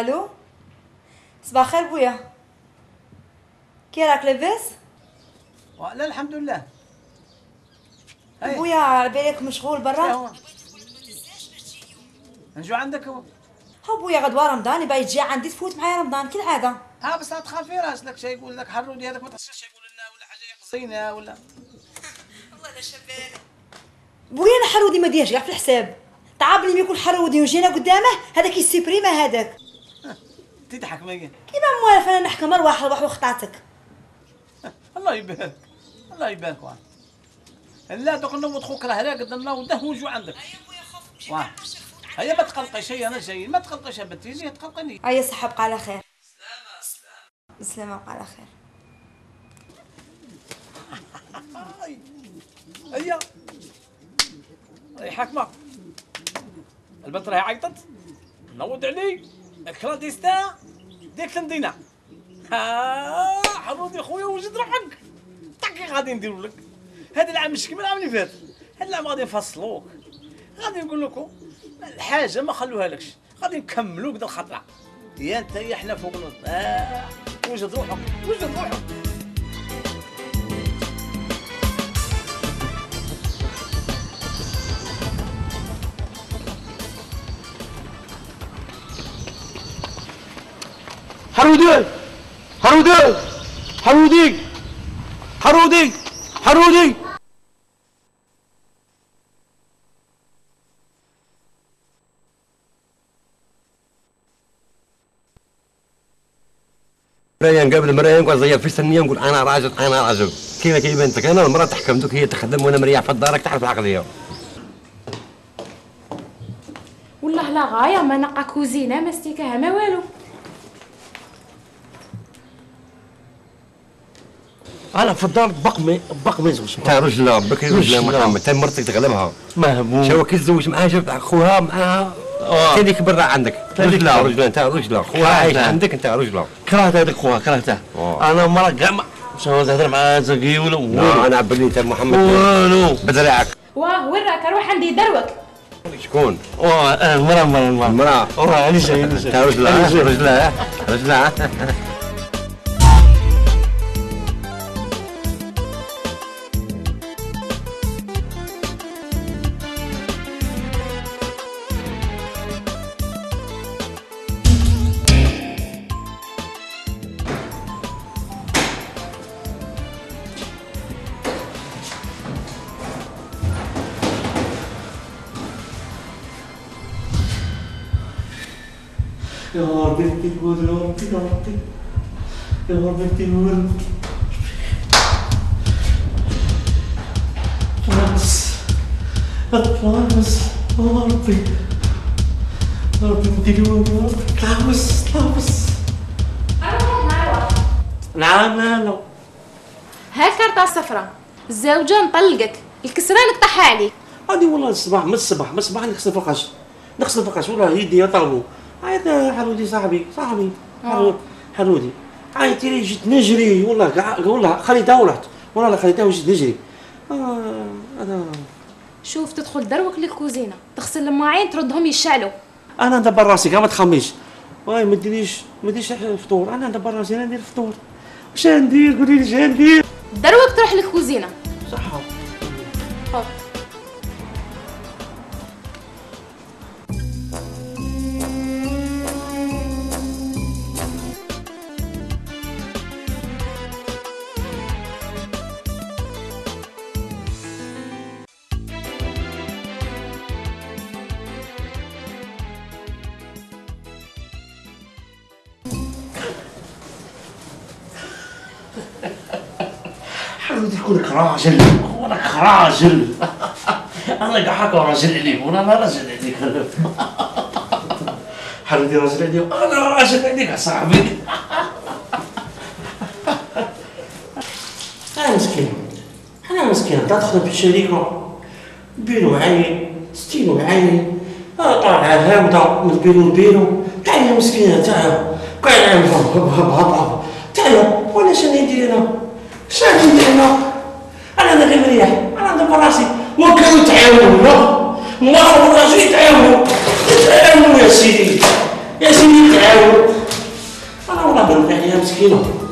الو صباح الخير بويا، كي راك لاباس؟ لا الحمد لله. بويا على بالك مشغول برا؟ نجو عندك هو. ها بويا غدوه رمضان يبقى تجي عندي تفوت معايا رمضان كالعادة. ها بس تخافي راسك شي يقول لك حرودي هذاك ما تحسش يقول لنا ولا حاجة يقصينا ولا. والله لا شباب بويا انا حرودي ما ديرش كاع في الحساب، تعبني ملي يكون حرودي وجينا قدامه هذاك يسيبريما هذاك. تضحك ماكي كيما موالف انا نحكم ارواح ارواح وخطاتك. الله يبارك الله يبارك. واه لا دوك نوض خوك راه راقد نوضه ونجو عندك. واه هيا ما تقلقيش، هيا انا جاي، ما تقلقيش يا بنتي، جاي تقلقيني. هيا صحة بقى على خير. سلامة سلامة سلامة بقى على خير. هيا راهي حاكمة البنت، راهي عيطت نوض علي ال clandestin ديك المدينة. ها حرودي خويا وجد روحك، طاكي غادي نديرو لك هذا العام مش كيما العام اللي فات، هذا العام غادي نفصلوك، غادي نقول لكم الحاجة ما خلوها لكش، غادي نكملوك دا الخطرة. يا انت يا حنا فوق الارض. وجد روحك وجد روحك. حرودي حرودي حرودي حرودي حرودي. مرايا نقابل مرايا نقعد زيا في سنية نقول انا راجل انا راجل كيما كيما انت. انا المراة تحكم دوك هي تخدم وانا مريح في دارك، تعرف العقلية. والله لا غاية ما نقا كوزينه ما ستيكاها ما والو. انا في الدار بقمي بقمي زوج انت رجله بكري رجله محمد، انت مرتك تغلبها مهبول. شو كي تزوج معاها جبت خوها معاها ثاني كبر عندك. رجله رجله انت رجله، خوها عايش عندك انت رجله. كرهت هذاك خوها كرهته. انا مرة كاع ما تهضر مع زكي ولا والو. انا عبرني انت محمد والو بدراعك. واه وين راك؟ روح عندي دروك. شكون؟ واه المراة المراة المراة. واه انا جاي انت رجله رجله رجله. يا ربي تقول يا ربي يا ربي يا ربي تقول. خلاص خلاص يا ربي يا ربي تقول يا ربي. تلعوس تلعوس. نعم لا لا. ها الكارطة الصفراء الزوجة نطلقك، الكسرة نقطعها عليك. هادي والله الصباح من الصباح من الصباح نغسل فوقاش نغسل فوقاش والله يدي طلبوا. عيط حرودي صاحبي صاحبي حرودي عيطي لي جيت نجري والله كاع والله خليتها ورحت والله خليتها وجيت نجري. انا شوف تدخل دروك للكوزينه تغسل المواعين تردهم يشعلوا. انا ندبر راسي كاع ما تخميش. واي ما ديريش ما ديريش فطور، انا ندبر راسي انا ندير فطور. واش ندير؟ قولي لي اش ندير؟ دروك تروح للكوزينه. صح. حاول يكونك راجل، راك راجل. انا كاع هكا راجل عليك وانا لا راجل عليك. حاول راجل عليك انا راجل عليك يا صاحبي. انا مسكين انا مسكين تدخل في الشركة بيرو عين ستيلو عين طالعه هاوده من بيرو لبيرو. تعيا مسكينه تعيا كاع هب تعيا. وانا شنو ندير انا؟ شنو ندير انا؟ انا غير مريح، انا ندبر راسي. وكانوا يتعاونوا، الله والراجل يتعاونوا يتعاونوا يا سيدي يا سيدي يتعاونوا. نعاونو. انا والله بنت عليها مسكينه.